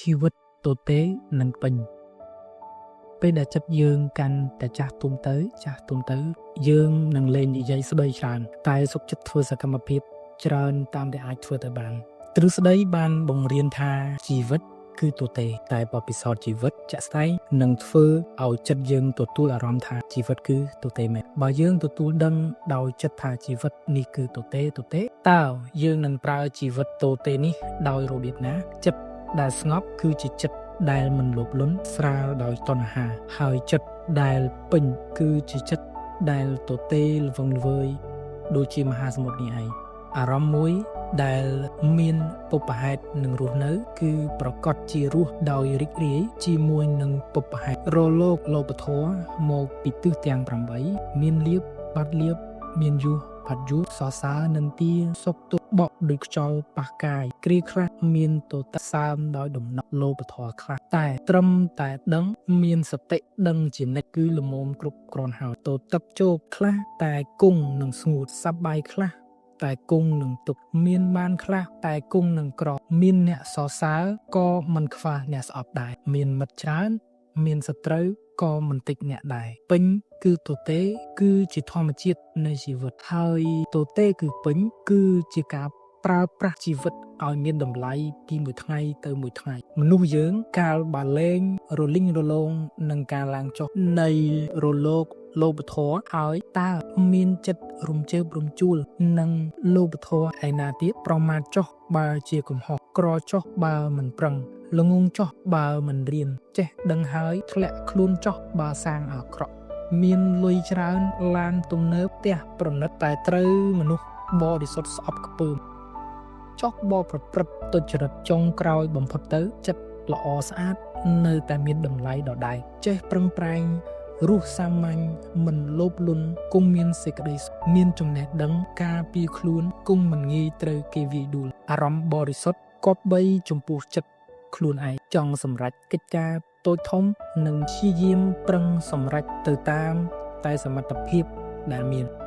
ជីវិតទទេនឹងពេញពេលដែលចិត្តយើងកាន់តែចាស់ទុំទៅចាស់ទុំទៅ យើងនឹងលែងនិយាយស្ដីច្រើន តែសុខចិត្តធ្វើសកម្មភាពច្រើនតាមដែលអាចធ្វើទៅបានទ្រឹស្ដីបានបង្រៀនថាជីវិតគឺទទេតែបទពិសោធន៍ជីវិតជាក់ស្ដែងនឹងធ្វើឲ្យចិត្តយើងទទួលអារម្មណ៍ថាជីវិតគឺទទេមែនបើយើងទទួលដឹងដោយចិត្តថាជីវិតនេះគឺទទេទទេតើយើងនឹងប្រើជីវិតទទេនេះដោយរបៀបណាចិត្តដែលស្ងប់គឺជាចិត្តដែលមិនលោភលន់ស្រាលដោយតណ្ហាហើយចិត្តដែលពេញគឺជាចិត្តដែលទទេល្វឹងល្វើយដូចជាមហាសមុទ្រនេះឯងអារម្មណ៍មួយដែលមានបុព្វហេតុនឹងរស់នៅ គឺប្រកាសជារស់ដោយរីករាយជាមួយនឹងបុព្វហេតុរលកលោភធម៌មកពីទិសទាំង8មានលៀបបាត់លៀបមានយុះផាត់យុះសរសើរនឹងទាសុខទុក្ខបក់ដោយខ្យល់ប៉ះកាយគ្រាខ្លះមានទតសើមដោយដំណក់លោភធម៌ខ្លះតែត្រឹមតែដឹងមានសតិដឹងជានិច្ចគឺល្មមគ្រប់គ្រាន់ហើយទទឹកជោគខ្លះតែគង់នឹងស្ងួតសប្បាយខ្លះ តែគង់នឹងទុកមានបានខ្លះតែគង់នឹងក្រមានអ្នកសរសើរក៏មិនខ្វះអ្នកស្អប់ដែរមានមិត្តច្រើន មានសត្រូវក៏មិនតិចអ្នកដែរពេញគឺទទេគឺជាធម្មជាតិនៃជីវិតហើយទទេគឺពេញគឺជាការប្រើប្រាស់ជីវិតឲ្យមានតម្លៃពីមួយថ្ងៃទៅមួយថ្ងៃមនុស្សយើងកាលបើលែងរលីងរលោងនឹងការឡើងចុះនៃរលកលោភធម៌ហើយតើមានចិត្តរំជើបរំជួលនឹងលោភធម៌ឯណាទៀតប្រមាថចុះបើជាកំហុសក្រចុះបើមិនប្រឹងល្ងងចុះបើមិនរៀនចេះដឹងហើយធ្លាក់ខ្លួនចុះបើសាងអាក្រក់មានលុយច្រើនឡានទំនើបផ្ទះប្រណិតតែត្រូវមនុស្សបរិសុទ្ធស្អប់ខ្ពើមចុះបប្រព្រឹត្តទុច្ចរិតចុងក្រោយបំផុតទៅចិត្តល្អស្អាតនៅតែមានតម្លៃដដែលចេះប្រឹងប្រែងរស់សាមញ្ញមិនលោភលន់គង់មានសេចក្តីសុខមានចំណេះដឹងការពារខ្លួនគង់មិនងាយត្រូវគេវាយដួលអារម្មណ៍បរិសុទ្ធគប្បីចំពោះចិត្តខ្លួនឯងចង់សម្រេចកិច្ចការតូចធំនិងព្យាយាមប្រឹងសម្រេចទៅតាមតែសមត្ថភាពដែលមាន។